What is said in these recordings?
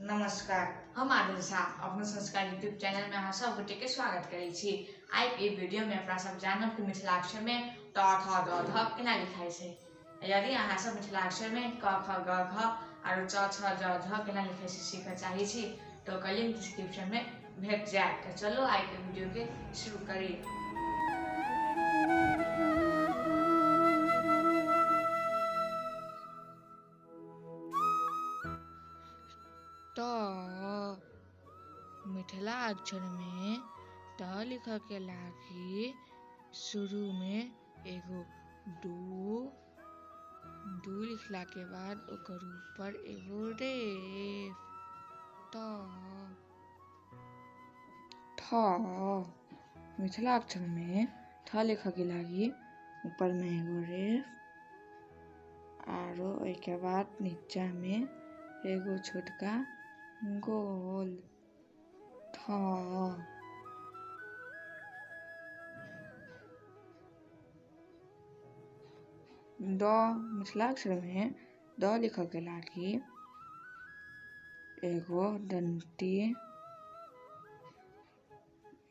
नमस्कार, हम आदर्श झा अपना संस्कार यूट्यूब चैनल में अहाँ सब गोटे के स्वागत करै छी। आइ के वीडियो में अपना सब जानब कि मिथिलाक्षर में ट ठ ग घ केना लिखाइ छै। यदि अहाँ सब मिथिलाक्षर में क ख ग घ आरो च छ ज झ केना लिखाइ छै सीखऽ चाहै छी तऽ ओकर लिंक डिस्क्रिप्शन में भेट जायत। तऽ चलू आइ के वीडियो के शुरू करी। त मिथिला अक्षर में त लिख के लागी शुरू में एगो दू, दू लिखला के बाद ओकर ऊपर एगो रेफ। त ठ मिथिला अक्षर में ठ लिख के लागी ऊपर में एगो रेफ आरो ओहिके बाद नीचा में एगो छोटका गोल। थ द मिथिलाक्षर में द लिख के लागी एगो डंटी,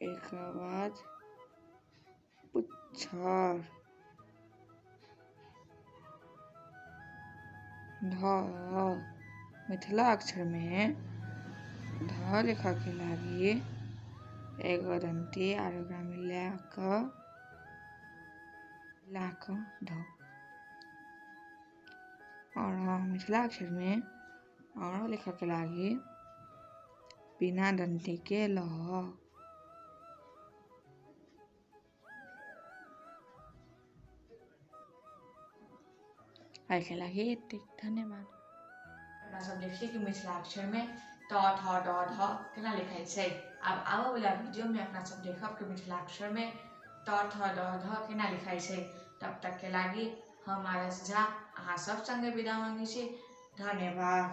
एक बाद पुच्छर। ध मिथिला अक्षर में ध लिख के लागी एगो डंटी आर ओकरा में ला क ध। और मिथिला अक्षर में और लिख के लागी बिना डंटी के ल। आइ के लागी एतेक, धन्यवाद। अपना सब देखली कि मिथिलाक्षर में ट ठ ड ढ केना लिखाइ छै। आब आबऽ वाला वीडियो में अपना सब देखब कि मिथिलाक्षर में ट ठ ड ढ केना लिखाइ छै। तब तक के लागी हम आरस झा अहाँ सब संगे विदा मांगै छी। धन्यवाद।